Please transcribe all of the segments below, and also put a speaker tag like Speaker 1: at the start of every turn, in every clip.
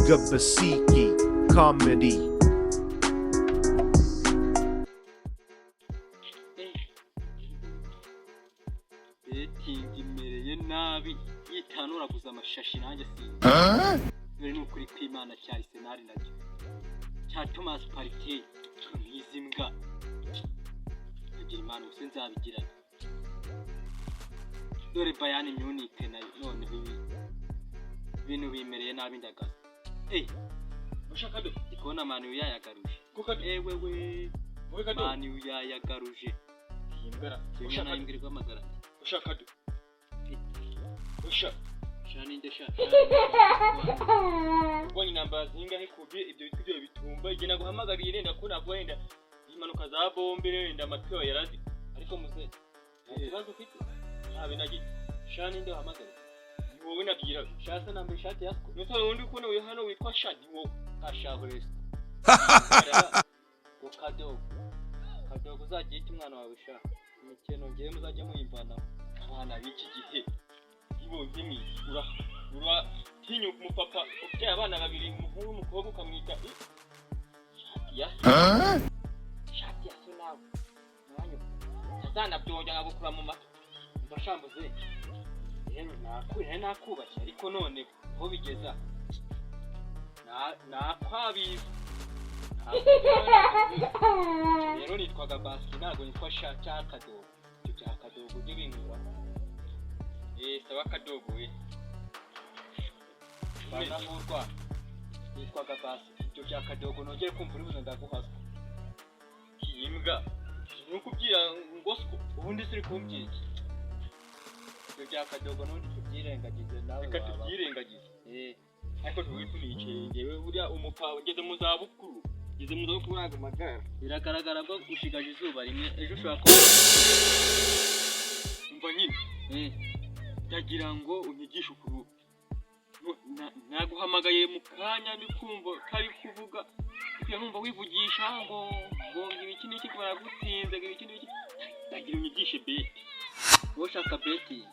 Speaker 1: Basiki Comedy.
Speaker 2: Betting imereye nabi, yitanuraguza amashashi, nanjye sinzi. Dore ni ukuri kw'Imana, cya Arsenal nacyo cya Thomas Partey, nk'izi mbwa agira Imana gusa nzabigirana. Dore Bayern Munich nayo noneho ibi ibintu bimereye nabi, ndagaza. Eh,
Speaker 3: Ushaka do?
Speaker 2: Ndi kubona Man U yayagaruje.
Speaker 3: Kuko
Speaker 2: Ewe we!
Speaker 3: Wowe kado.
Speaker 2: Man U yayagaruje.
Speaker 3: Imbwa.
Speaker 2: Kimwe
Speaker 3: Ushaka
Speaker 2: nayo imbwa irwamagara.
Speaker 3: Ushaka do? Ushaka.
Speaker 2: Sha, ninde sha?
Speaker 3: Ubonye intambara zingahe kubye ibyo bitwa ibyo bitumba igihe naguhamagariye, renda ko naguhenda impanuka za bombe, renda amatwi yawe yarazi.
Speaker 2: Ariko muze, nta kibazo ufite?
Speaker 3: Ntabe nagize.
Speaker 2: Sha, ninde wahamagara?
Speaker 3: Ni wowe nabwiraga.
Speaker 2: Sha se nambaye ishati ya siko?
Speaker 3: Nusaba undi kubona uyu hano witwa Sha, ni wowe.
Speaker 2: Kashahuresiko ngo kadogo kadogo, uzajya yita umwana wawe sha. Imikino ngewe muzajya muyimvanaho.
Speaker 3: Abana b'iki gihe ibonye mwe uratinyuka umupapa ubyaye abana babiri, umuhungu n'umukobwa, ukamwita
Speaker 2: Shati ya shati ya so nawe nanyu ntazanabyongera nkagukura mu matwi. Mva shambuze, rero nakure nakubashye, ariko none aho bigeza nakwabiza. Rero nitwaga Basiki, ntabwo nitwa sha cya kadogo. Ibyo bya kadogo ujye binkuraho.
Speaker 3: Eh, sawa kadogo we.
Speaker 2: Banahurwa, nitwaga Basiki. Ibyo bya kadogo nongeye kumva uri buze ndaguhazwa.
Speaker 3: Iyi mbwa ni ukubwira ngo siko.
Speaker 2: Ubundi se uri kumbwira iki? Ibyo bya kadogo n'ubundi tubyirengagize nawe.
Speaker 3: Reka
Speaker 2: waba
Speaker 3: tubyirengagize.
Speaker 2: Eh.
Speaker 3: Ariko tuba tunicaye, ngewe buriya umupapa ngeze mu zabukuru, ngeze mu zabukuru, ntabwo magara.
Speaker 2: Biragaragara ko ushigaje izuba rimwe, ejo ushobora kuba.
Speaker 3: Umva nyine.
Speaker 2: Eh.
Speaker 3: Ndagira ngo unyigishe ukuntu naguhamagaye mu kanya ndi kumva kari kuvuga kugira numva wivugisha ngo ibiki n'iki, ngo baragutsinze, ngo ibiki n'iki. Ndagira unyigishe bet.
Speaker 2: Wowe ushaka betting?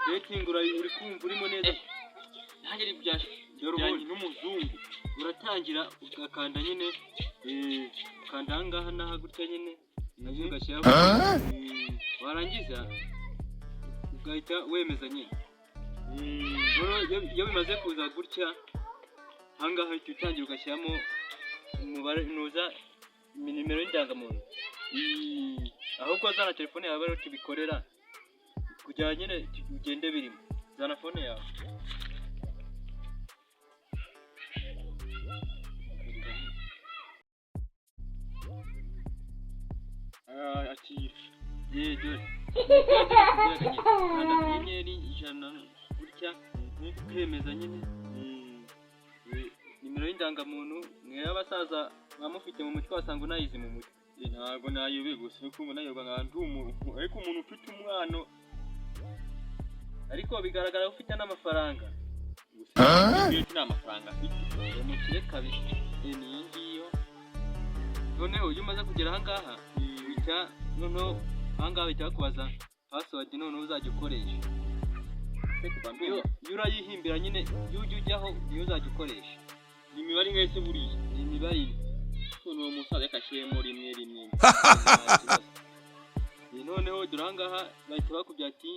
Speaker 2: Betting uri kumva urimo neza?
Speaker 3: Nanjye ari bya
Speaker 2: Dore
Speaker 3: bijyanye
Speaker 2: ubundi.
Speaker 3: n'umuzungu.
Speaker 2: Uratangira ugakanda nyine, ukanda ahangaha n'aha gutya nyine, nazo ugashyiraho, warangiza ugahita wemeza nyine. Noneho iyo bimaze kuza gutya, ahangaha uhita utangira ugashyiramo umubare, nuza nimero y'indangamuntu. Ahubwo zana telefone yawe ariho tubikorera, kugira nyine ugende birimo. Zana phone yawe.
Speaker 3: Ah, akira.
Speaker 2: Ye, dore kanda *100 gutya, ukemeza nyine. Nimero y'indangamuntu ni iy'abasaza muba mufite mu mutwe, wasanga unayizi mu mutwe.
Speaker 3: Eh, ntabwo nayobe gusa ariko nayoba nka ndi umuntu, ariko umuntu ufite umwana.
Speaker 2: Ariko bigaragara ko ufite n'amafaranga.
Speaker 3: Gusa nta mafaranga afite.
Speaker 2: Umukire kabisa. Eh, ni iyi ngiyo. Noneho iyo umaze kugera ahangaha uhita, noneho ahangaha bahita bakubaza password noneho uzajya ukoresha.
Speaker 3: Se kuva
Speaker 2: Iyo
Speaker 3: ndumva
Speaker 2: iyo urayihimbira nyine, iyo ujya ujyaho niyo uzajya ukoresha.
Speaker 3: Ni imibare ingahe se buriya?
Speaker 2: Ni imibare ine.
Speaker 3: None uwo musaza reka ashyiremo rimwe rimwe.
Speaker 2: Nta kibazo. Eh, noneho dore ahangaha bahita bakubwira ati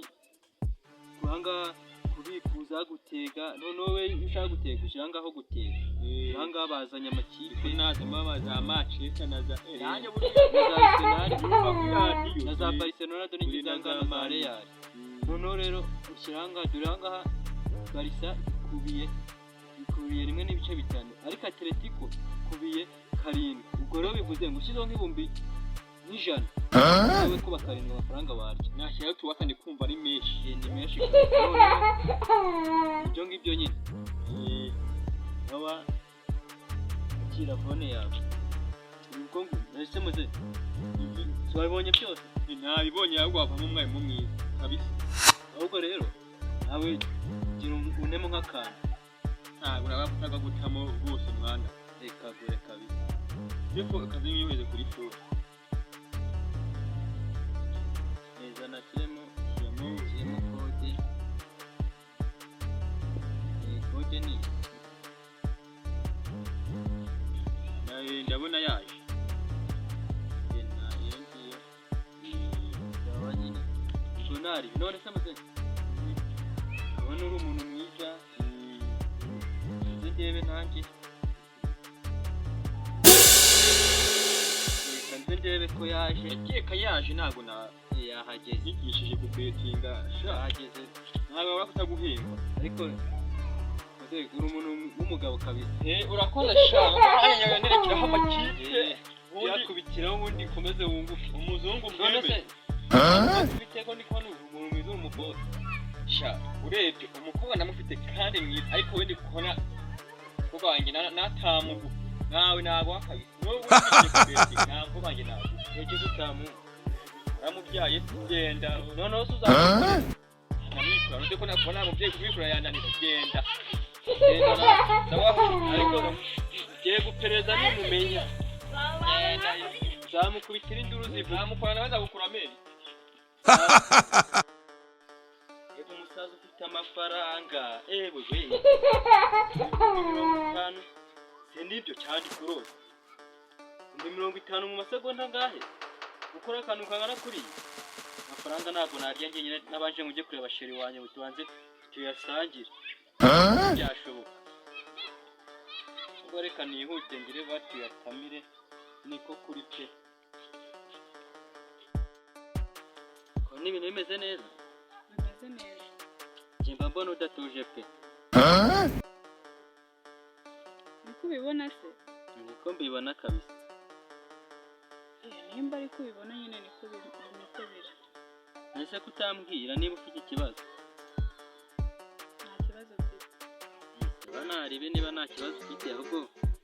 Speaker 2: ahangaha kubikuza, gutega. Noneho we iyo ushaka gutega ushyira ahangaha ho gutega. Dore ahangaha bazanye amakipe.
Speaker 3: Kuri naza mama za Manchester na za nanjye
Speaker 2: na
Speaker 3: buriya
Speaker 2: za Arsenal
Speaker 3: numva kuri radiyo
Speaker 2: na za Barcelona, dore ngizi
Speaker 3: na
Speaker 2: ahangaha
Speaker 3: za
Speaker 2: na za
Speaker 3: Man U.
Speaker 2: Real. Noneho rero ushyira ahangaha, dore ahangaha Barca ikubiye 1.5, ariko Atletico ikubiye 7. Ubwo rero bivuze ngo ushyizeho nk'100,000, nawe kuba 7 amafaranga warya.
Speaker 3: Nashyiraho tubaka ndi kumva ari menshi.
Speaker 2: Eh, ni menshi kabisa. Noneho ibyo ngibyo nyine. Nawa akira phone yawe. Ubwo ngo ese muze twabibonye byose?
Speaker 3: Ntabibonye, ahubwo wavamo umwarimu mwiza kabisa.
Speaker 2: Ahubwo rero nawe gira unemo nk'akantu.
Speaker 3: Ntabwo nabafataga gutamo rwose mwana.
Speaker 2: Reka gore kabisa.
Speaker 3: Ariko akazi ngiyoheze kuri shuri.
Speaker 2: Neza, nashyiremo shyiremo kode. Eh, kode ni
Speaker 3: yaje.
Speaker 2: Genda iyo ngiyo yaba nyine ubwo nari none se muze ubona uri umuntu mwiza, nze ndebe nanjye, reka nze ndebe ko yaje.
Speaker 3: Ndakeka yaje, ntabwo na
Speaker 2: Yahageze.
Speaker 3: yigishije kubetinga sha.
Speaker 2: Yahageze.
Speaker 3: Ntabwo babura kutaguhemba.
Speaker 2: Ariko muze uri umuntu w'umugabo kabisa.
Speaker 3: Eh, urakoze sha, hanyuma nerekeraho amakipe. Ubundi
Speaker 2: Yakubitiraho ubundi ukomeze wunguke.
Speaker 3: Umuzungu
Speaker 2: None se
Speaker 3: mwemeye.
Speaker 2: Bite ko ndi kubona uri umuntu mwiza, uri umubosi?
Speaker 3: Sha, urebye umukobwa ndamufite kandi mwiza, ariko wenda kubona umukobwa wanjye natamugu nawe naguha kabisa n'ubu wigishije kubetinga, nta mukobwa wanjye naguha.
Speaker 2: Yagize utamu
Speaker 3: Uramubyaye, genda.
Speaker 2: Noneho se uzamukora?
Speaker 3: Ndamwikura uretse ko nakubona nta mubyeyi kumwikura yananira, genda.
Speaker 2: Genda nawe.
Speaker 3: Sawa.
Speaker 2: Ariko ngiye gupereza, nimumenya
Speaker 3: Genda.
Speaker 2: nzamukubitira induru zivuga.
Speaker 3: Namukora nawe nzagukura amenyo.
Speaker 2: Yego, umusaza ufite amafaranga, ewe we, 50,000 se nibyo cyane kurose 50,000 mu masegonda angahe gukora akantu kangana kuriya amafaranga? Ntabwo narya njyenyine, nabanje ngo ujye kureba chéri wanjye ngo tubanze tuyasangire, byashoboka. Ubwo reka nihute ngire batuyatamire, niko kuri pe ko n'ibintu bimeze neza.
Speaker 4: Bimeze neza.
Speaker 2: Njye mba mbona udatuje pe.
Speaker 4: Niko ubibona se?
Speaker 2: Niko mbibona kabisa.
Speaker 4: Eh, nimba ariko ubibona nyine niko biri.
Speaker 2: Ese kutambwira niba ufite ikibazo?
Speaker 4: Nta kibazo mfite.
Speaker 2: Niba naribe, niba nta kibazo ufite, ahubwo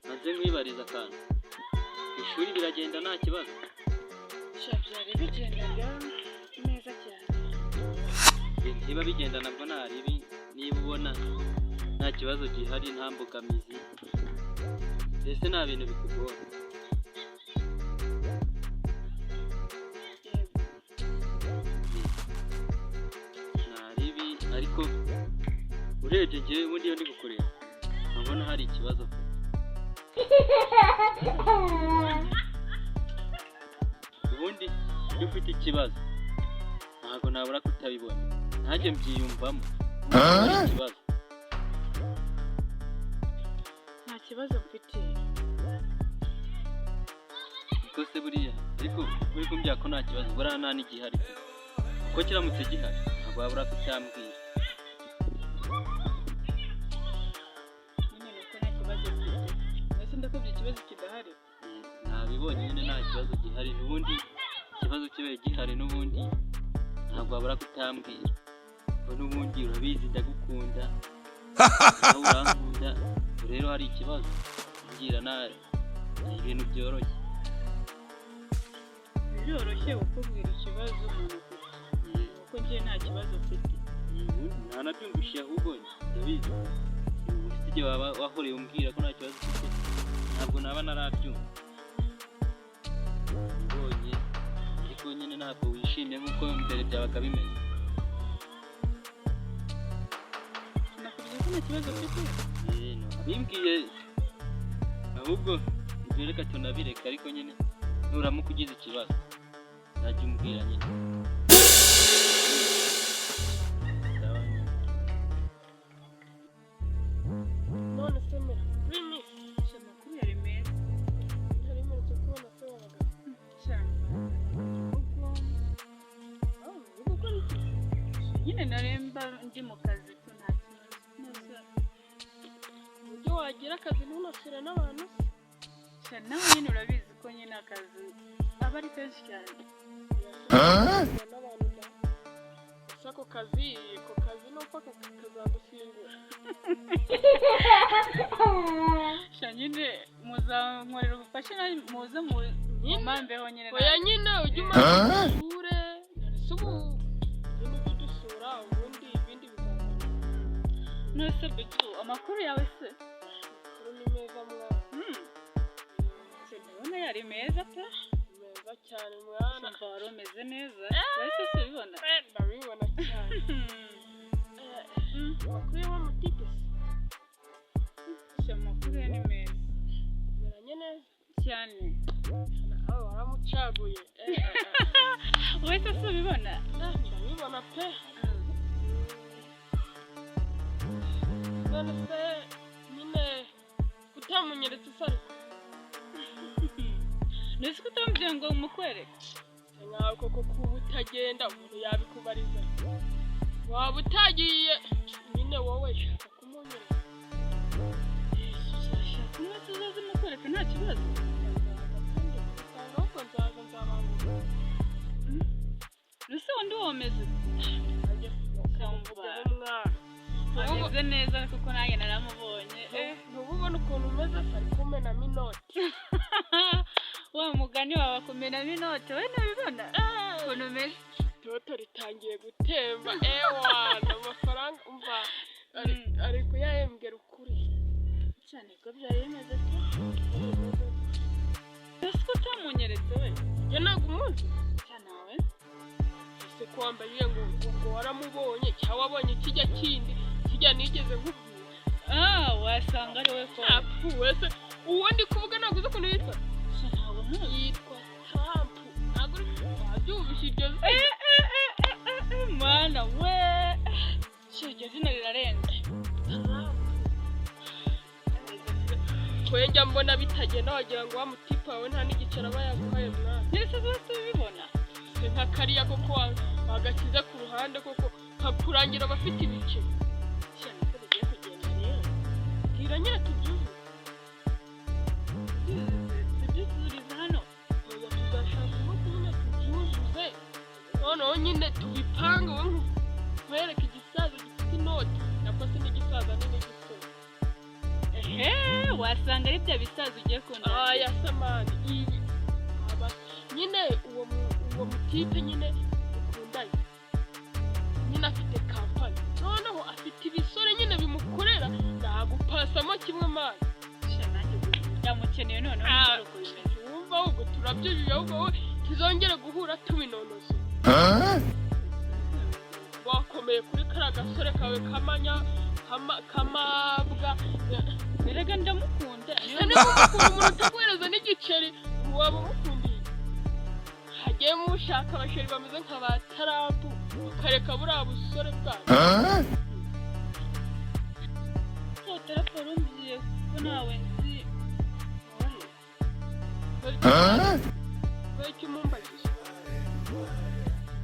Speaker 2: maze nkwibariza akantu: ishuri biragenda nta kibazo?
Speaker 4: Sha, byari bigendaga neza cyane.
Speaker 2: Niba bigenda nabwo naribi, niba ubona nta kibazo gihari, nta mbogamizi, mbese nta bintu bikugora?
Speaker 4: Yego.
Speaker 2: Naribi, ariko urebye njyewe ubundi iyo ndi kukureba nkabona hari ikibazo pe. Ubundi iyo ufite ikibazo ntabwo nabura kutabibona, nanjye mbyiyumvamo hari ikibazo.
Speaker 4: Nta kibazo mfite.
Speaker 2: Niko se buriya, ariko uri kumbwira ko nta kibazo, buriya nta n'igihari pe, kuko kiramutse gihari ntabwo wabura kutambwira.
Speaker 4: Nyine ni uko nta kibazo mfite. Mbese ndakubye ikibazo kidahari?
Speaker 2: Nabibonye nyine, nta kibazo gihari. N'ubundi ikibazo kibaye gihari n'ubundi ntabwo wabura kutambwira, kuko n'ubundi urabizi ndagukunda, nawe urankunda. Ubu rero hari ikibazo mbwira, nta ni ibintu byoroshye.
Speaker 4: Biroroshye kukubwira ikibazo umuntu afite, kuko njye nta kibazo mfite.
Speaker 2: Ntanabyumvishije, ahubwo ndabizi ufite igihe waba wahoreye umbwira ko nta kibazo ufite, ntabwo naba narabyumva mbonye, ariko nyine ntabwo wishimye nk'uko mbere byabaga bimeze.
Speaker 4: Nakubwiye ko nta kibazo mfite.
Speaker 2: Eh, abimbwiye ahubwo ibyo reka tunabireka, ariko nyine nuramuka ugize ikibazo ntajya umbwira nyine. Sawa nyine.
Speaker 5: None se mera kuri minsi?
Speaker 4: Sha, amakuru yari meza.
Speaker 5: Ntari mperutse kubona se wabaga.
Speaker 4: Cyane ubwo.
Speaker 5: Aho uri gukora iki?
Speaker 4: Nyine naremba ndi mu kazi tu, nta kibazo nose.
Speaker 5: Uburyo wagira akazi ntunasure n'abantu se?
Speaker 4: Sha, nawe nyine urabizi ko nyine akazi aba ari kenshi cyane.
Speaker 5: Urasura n'abantu da. Gusa ako kazi nupfa kazagusimbura.
Speaker 4: Sha, nyine muzankorera ubufasha nawe muze mu
Speaker 5: Nyine.
Speaker 4: mumambeho nyine.
Speaker 5: Oya nyine, ujye umanza usure, none se ubu nyine ujye udusura, ubundi ibindi bizakomeza.
Speaker 4: Nose Betu, amakuru yawe se?
Speaker 5: Amakuru ni meza mwana.
Speaker 4: Se ndabona yari meza pe.
Speaker 5: Ni meza cyane mwana.
Speaker 4: Umva wari umeze neza wese se ubibona.
Speaker 5: Eh, ndabibona cyane. Eh, amakuru y'uwo mutipe se?
Speaker 4: Sha, amakuru ye ni meza.
Speaker 5: Umeranye neza?
Speaker 4: Cyane.
Speaker 5: Nawe waramucaguye.
Speaker 4: Wowe se si ubibona?
Speaker 5: Ndabibona pe. None se nyine utamunyeretse se ariko?
Speaker 4: Ntuzi ko utambwiye ngo mukwereke?
Speaker 5: Nkawe koko kuba utagenda umuntu yabikubariza, waba utagiye nyine, wowe shaka kumunyereka.
Speaker 4: Uzashaka umunsi uzaze mukwereke, nta kibazo.
Speaker 5: Usanga ahubwo nzaza nzabangura.
Speaker 4: Ese wundi womeze?
Speaker 5: Umwana.
Speaker 4: Ameze neza kuko nanjye naramubonye.
Speaker 5: Ntuba ubona ukuntu umeze se, ari kumenamo inoti.
Speaker 4: Wa mugani wawe akumenamo inote, we ntubibona ukuntu umeze?
Speaker 5: Toto ritangiye gutemba, ewana amafaranga umva ari kuyahembwera ukuri.
Speaker 4: Cyane ko byari bimeze se. Ese ko utamunyeretse we?
Speaker 5: Njye ntabwo umuzi.
Speaker 4: Cyane wawe.
Speaker 5: Ese ko wambaye ngo waramubonye cyangwa wabonye kijya kindi kijya nigeze nkubwira?
Speaker 4: Ah, wasanga ari we ko.
Speaker 5: Apfu wese, uwo ndi kuvuga ntabwo uzi ukuntu yitwa.
Speaker 4: Ntabwo muzi.
Speaker 5: Yitwa Trump. Ntabwo uri wabyumvise iryo zina?
Speaker 4: Mwana we, iryo zina rirarenze.
Speaker 5: Twe njya mbona bitagenda, wagira ngo wa mutipe wawe nta n'igiceri aba yaguhaye mwana.
Speaker 4: Mbese zose ubibona?
Speaker 5: Se nka kariya koko wagashyize ku ruhande koko kakurangira abafite ibice.
Speaker 4: Cyane ko bigiye kugenda rero.
Speaker 5: Bwira nyine tubyuzuze.
Speaker 4: Tubyuzuriza hano.
Speaker 5: Oya, tuzashaka umunsi nyine tubyuzuze, noneho nyine tubipange, wowe nkwereke igisaza gifite inoti, nako se n'igisaza ni n'igisore.
Speaker 4: Ehe, wasanga ari bya bisaza ugiye kundana.
Speaker 5: Aya samani ibi aba nyine uwo mutipe nyine mukundanye nyine afite kampani, noneho afite ibisore nyine bimukorera, nagupasamo kimwe mani.
Speaker 4: Ndamukeneye noneho.
Speaker 5: Ah.
Speaker 4: Nimba ari uko bimeze.
Speaker 5: Wumva ahubwo turabyujuje, ahubwo wowe tuzongere guhura tubinonosoye. Wakomeye kuri kariya gasore kawe kamanya kamabwa.
Speaker 4: Erega ndamukunda.
Speaker 5: Ese niba umukunda, umuntu utaguhereza n'igiceri waba umukundiye? Hagiye mushaka abasheri bameze nka ba Trump, ukareka buriya busore bwanyu.
Speaker 4: Raporo umbwiye ko ntawe nzi.
Speaker 5: Kubera icyo umumbajije?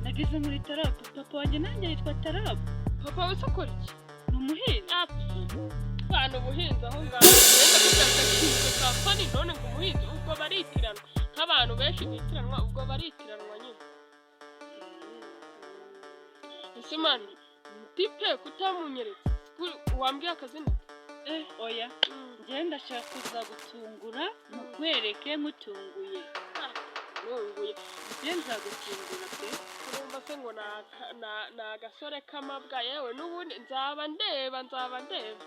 Speaker 4: Nageze muri Tarapu, papa wanjye nanjye yitwa Tarapu.
Speaker 5: Papa wese akora iki?
Speaker 4: Ni umuhinzi.
Speaker 5: Bana ubuhinzi aho ngaho wenda kubyaka kintu kampani, none ngo umuhinzi, ubwo baritiranwa nk'abantu benshi bitiranwa, ubwo baritiranwa nyine. Ese mani tipe kutamunyeretse, wambwiye akazina?
Speaker 4: Eh, oya. Njyewe ndashaka kuzagutungura mukwereke mutunguye.
Speaker 5: Nunguye.
Speaker 4: Njyewe nzagutungura pe.
Speaker 5: Urumva se ngo ni agasore k'amabwa, yewe n'ubundi nzaba ndeba, nzaba ndeba.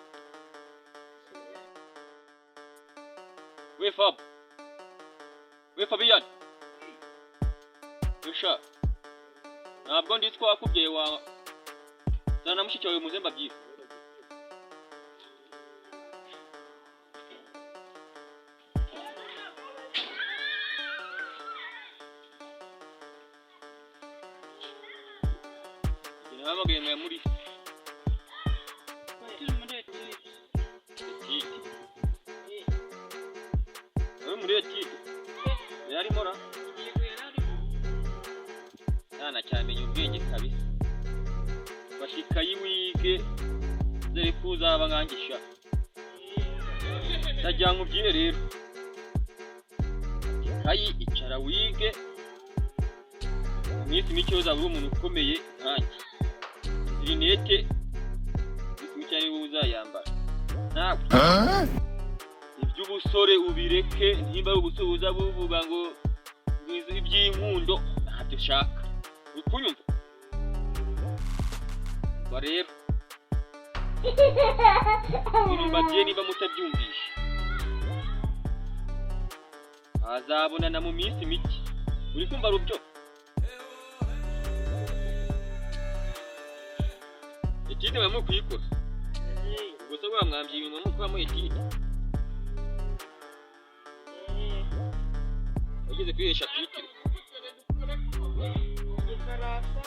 Speaker 3: We Fab, we Fabian, we sha, ntabwo ndi twakubyaye wa zana na mushiki wawe muze mbabwire. Njye nabahamagaye mwe muri
Speaker 4: Turi muri étude.
Speaker 3: Étude? Wowe muri étude yarimo ra?
Speaker 4: Yego, yari arimo.
Speaker 3: Mwana cyamenya ubwenge kabisa, fasha ikayi wige, dore ko uzaba nkanjye sha. Ndagira ngo ubyire rero, ikayi, icara wige, mu minsi mike uzaba uri umuntu ukomeye nkanjye. Izi rinete mu minsi mike ari wowe uzayambara. Nawe iby'ubusore ubireke, nimba ari ubusore uza buvuga ngo iby'inkundo ntabyo ushaka, uri kunyumva? Umva rero ibi mbabwiye, niba mutabyumvishe azabonana mu minsi mike, uri kumva rubyo? Étude muba muri kuyikora ubwo se buriya mwambye ibintu muba mukoramo étude? Wigeze kwihesha titre?
Speaker 4: Igifaransa.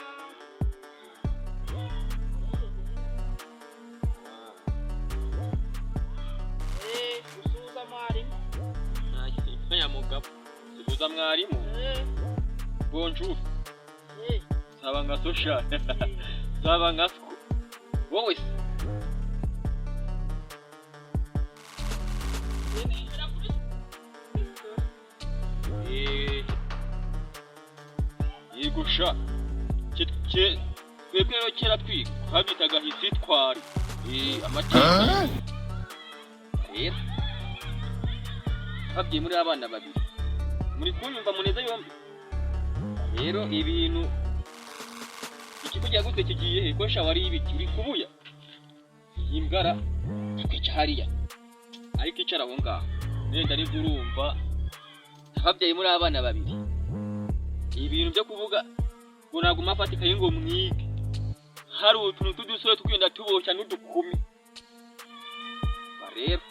Speaker 4: Gusuhuza mwarimu.
Speaker 3: Nta ya mugabo. Suhuza mwarimu. Bonjour. Saba nka social. Saba nka sko. Wowe se?
Speaker 4: Nigira kuri
Speaker 3: Yego sha. Twebwe rero kera twiga twabyitaga hisitwari. Amateka. Rero twabwiye muri abana babiri. Muri kunyumva muneza yombi. Rero ibintu ikigo cyagutse kigiye he ko sha wari ibiki uri kubuya. Imbwara tukwica hariya. Ariko icara aho ngaho. Nenda nibwo urumva ababyeyi muri abana babiri. Ibintu byo kuvuga ngo naguma afata ikayi ngo mwige. Hari utuntu tw'udusore tugenda tuboshya n'udukumi. Bareba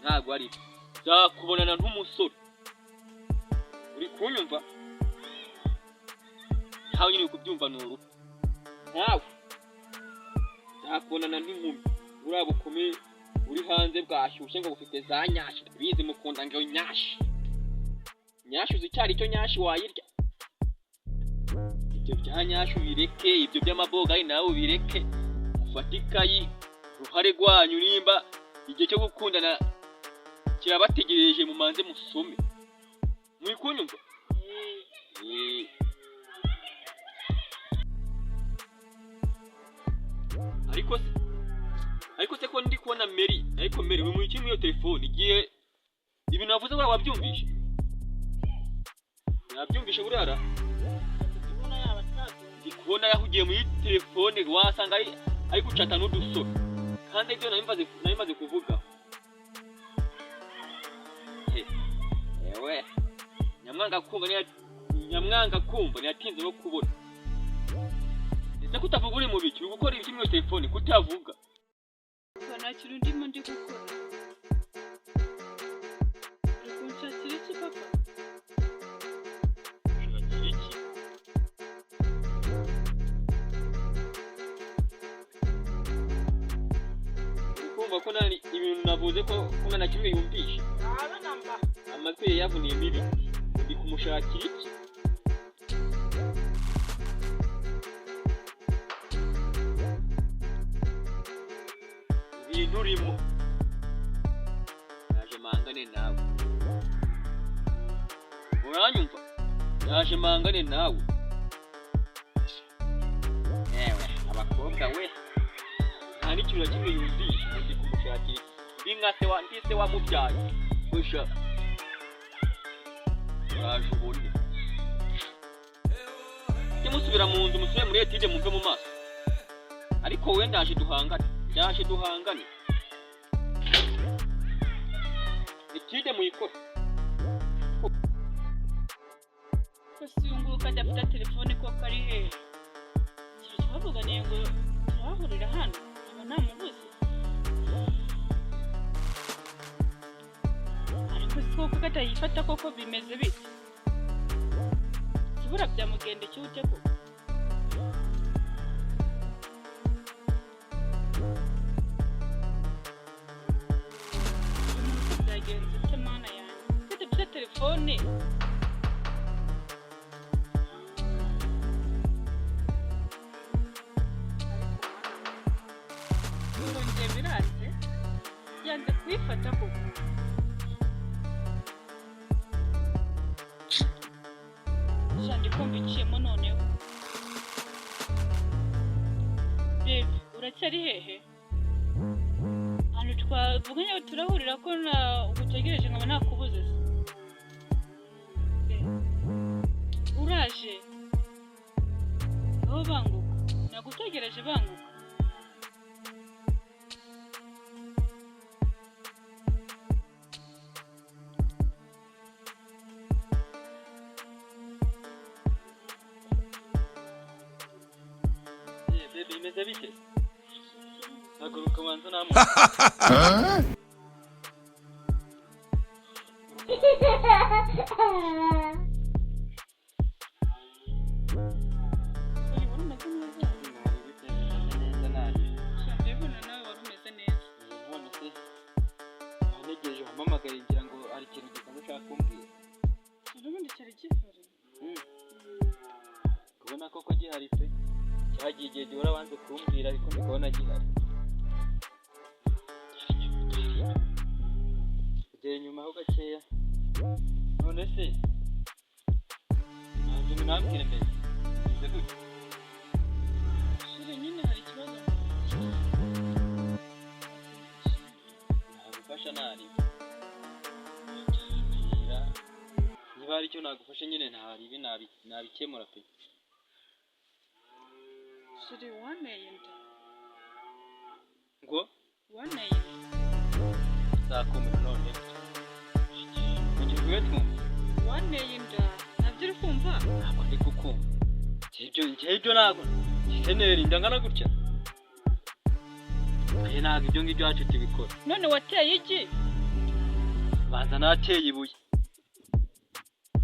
Speaker 3: ntabwo ari byo. Nzakubonana nk'umusore. Uri kunyumva? Ntawe nyine uri kubyumva ni urupfu. Ntawe. Nzakubonana n'inkumi. Buriya bukumi uri hanze bwashyushye ngo bufite za nyashi. Bizi mukunda ngo nyashi. Nyashi uzi icyo ari cyo nyashi wayirya. Ibyo bya nyashi ubireke, ibyo by'amabogayi nawe ubireke. Ufate ikayi, uruhare rwanyu nimba igihe cyo gukundana kirabategereje mumanze musome. Muri kunyumva? Ariko se ko ndi kubona Mary, ariko Mary uri mu iki muri iyo telefone igihe ibintu navuze buriya wabyumvishe? Nabyumvishe buriya ra?
Speaker 4: Kubona yaba atabyumva.
Speaker 3: Ndi kubona yahugiye muri telefone wasanga ari gucata n'udusore. Kandi ibyo nari maze kuvuga. Ewe. Nyamwanga kumva ntiyatinze no kubona. Ese kutavuga uri mu biki? Uri gukora ibiki muri iyo telefone kutavuga?
Speaker 4: Nta kintu ndimo ndi gukora. Uri kunshakira iki papa?
Speaker 3: Shakira iki? Uri kumva ko nani ibintu navuze ko nta na kimwe yumvishe?
Speaker 4: Ntaba namba.
Speaker 3: Amatwi ye yavuniyemo ibiti. Ndi kumushakira iki? Ibintu urimo. Naje mangane nawe. Uranyumva? Naje mangane nawe. Ewe, abakobwa we. Nta n'ikintu na kimwe yumvishe. Ndi kumushakira iki? Ndi nka se wa, ndi se wamubyaye. Gusha. Uraje ubone. Mujye musubira mu nzu musubire muri étude muve mu maso. Ariko we ndaje duhangane. Ndaje duhangane. Étude muyikore.
Speaker 4: Ko si uyu nguyu ko adafite telefone koko ari hehe? Ikintu twavuganiye ngo turahurira hano, nkaba namubuze. Ariko si koko ko atayifata koko bimeze bite? Sibura byamugendekeye ute koko? Uyu munsi byagenze ute mana yanjye? Ko adafite telefone? Birongeye biranze, yanze kuyifata koko. Sha ndi kumva iciyemo noneho. Babe, uracyari hehe? Ahantu twavuganye turahurira ko nagutegereje nkaba nakubuze se? Uraje? Aho banguka, nagutegereje banguka.
Speaker 2: Baby, bimeze bite? Haguruka ubanze namwe.
Speaker 4: Uri wari umeze neza.
Speaker 2: Neza nabi.
Speaker 4: Ndabibona nawe wari umeze neza.
Speaker 2: None se ntegereje wampamagaye ngira ngo hari ikintu gikomeye ushaka kumbwira.
Speaker 4: Ubundi cyari gihari.
Speaker 2: Kubona koko gihari pe, cyagiye igihe gihora banze kumbwira, ariko ndi kubona gihari. Ugera inyuma ho gakeya. None se ntabwo nambwire mbere bize gutya?
Speaker 4: Chéri, nyine hari ikibazo.
Speaker 2: Nagufasha ntari mbwira niba hari icyo nagufasha nyine, ntaribi nabikemura pe.
Speaker 4: Chéri, wanteye inda.
Speaker 2: Ngo?
Speaker 4: Wanteye inda.
Speaker 2: Nzakumira none ugiye twumva.
Speaker 4: Wanteye inda. Ntabyo uri kumva?
Speaker 2: Ntabwo ndi kukumva. Njye ibyo ntabwo nkenera inda ngana gutya. Oya, ntabwo ibyo ngibyo iwacu tubikora.
Speaker 4: None wateye igi?
Speaker 2: Banza nateye ibuye.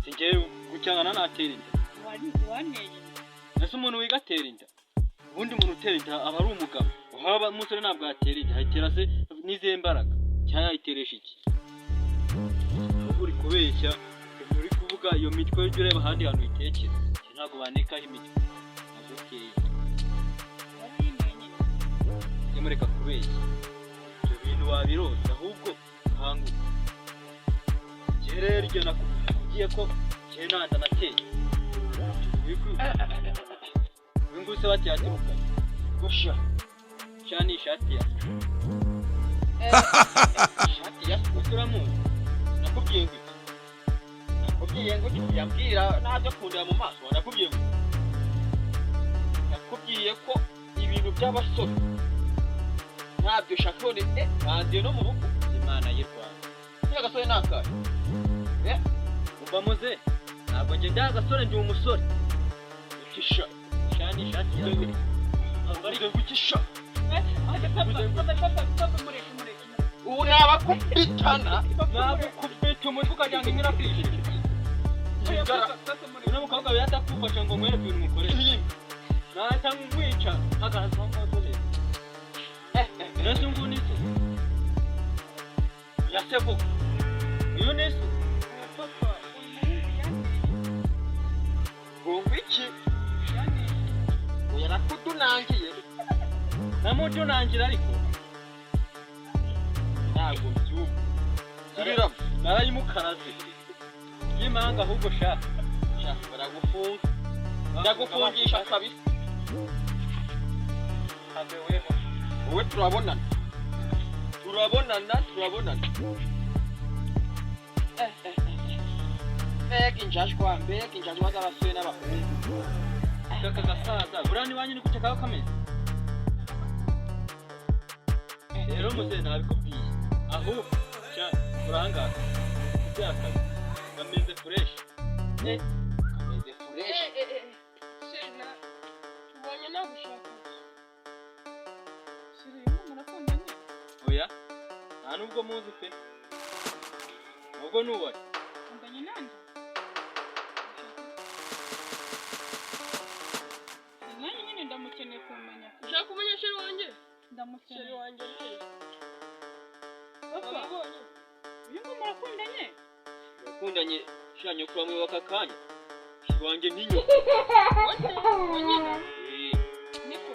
Speaker 2: Si njye gucyangana natera inda.
Speaker 4: Wanteye inda.
Speaker 2: Ese umuntu wiga atera inda? Ubundi umuntu utera inda aba ari umugabo. Uhaba umusore ntabwo yatera inda. Ayitera se n'izihe mbaraga, cyangwa yayiteresha iki? Ahubwo uri kubeshya. Uri kuvuga iyo mitwe, ujya ureba ahandi hantu uyitekera. Njye ntabwo banekaho imitwe, ntabwo uteye.
Speaker 4: Warayinteye nyine.
Speaker 2: Mujye mureka kubeshya, ibyo bintu wabirota. Ahubwo kanguka. Njye rero ibyo nakubwiye ko njye nta nateye. Uyu nguyu se batiyaturukanye gusha sha ni ishati ya ishati ya ese uramuzi? Nakubwiye ngo iki? Nakubwiye ngo iki? Yambwira ntabyo kundeba mu maso. Nakubwiye ngo iki? Nakubwiye ko ibintu by'abasore ntabyo ushaka. None bandiye no mu rugo. Imana y'u Rwanda, kiriya gasore ni akahe? Umva muze, ntabwo njye ndi agasore, ndi umusore. Ikisha sha ni ishati yawe. Uze sha.
Speaker 4: Papa, papa, papa, papa, mureke, mureke.
Speaker 3: Ubu nabakubitana.
Speaker 2: Nagukubita umutwe ukagira ngo inka irakwishe.
Speaker 4: Oya, papa, papa, mureke.
Speaker 2: Uno mukobwa we yatakufasha ngo nkwereke ibintu mukoresha, nahita nkwica nkagahaza aho ngaho neza. Mbese nguyu ni so yasevuga, uyu ni so.
Speaker 4: Oya, papa, uyu muhungu yanteye.
Speaker 3: Ngo iki?
Speaker 4: Yanteye.
Speaker 3: Oya, nakutunangiye.
Speaker 2: Namutunangira ariko ntabwo mbyumva.
Speaker 3: Subiramo.
Speaker 2: Narayimukaraze y'impanga ahubwo sha.
Speaker 3: Sha, baragufunga, ndagufungisha kabisa.
Speaker 2: Have weho.
Speaker 3: Wowe turabonana, turabonana, turabonana. Mbega injajwa, mbega injajwa z'abasore n'abahungu!
Speaker 2: Aka gasaza buriya ni wanyu ni gutya kaba kameze. Rero muze nabikubwiye, ahubwo sha urangaka ibyakazi kameze fresh.
Speaker 3: Kameze fresh.
Speaker 5: Chéri, na ubonye nagushaka.
Speaker 4: Chéri, uyu nguyu murakundanye?
Speaker 2: Oya, nta nubwo muzi pe. Ubwo nubaye
Speaker 4: Ukundanye nande? Nanjye nyine ndamukeneye kumenya.
Speaker 5: Ushaka kumenya chéri wanjye? Chéri
Speaker 4: Ndamukeneye.
Speaker 5: wanjye ni hehe?
Speaker 4: Papa,
Speaker 5: Wabibonye?
Speaker 4: uyu nguyu murakundanye?
Speaker 2: Urakundanye sha, nyoko uramwibuka aka kanya wanjye ntinyoko.
Speaker 5: Wowe nyine.
Speaker 2: Eh.
Speaker 5: Niko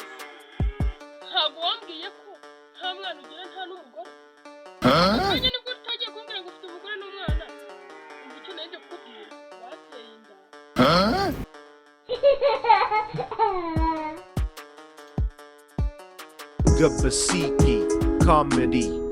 Speaker 5: ntabwo wambwiye ko nta mwana ugira, nta n'umugore? Nanjye nibwo utagiye kumbwira ngo ufite umugore n'umwana. Umva icyo nanjye kukubwira: wateye inda.
Speaker 1: Gabasiki Comedy.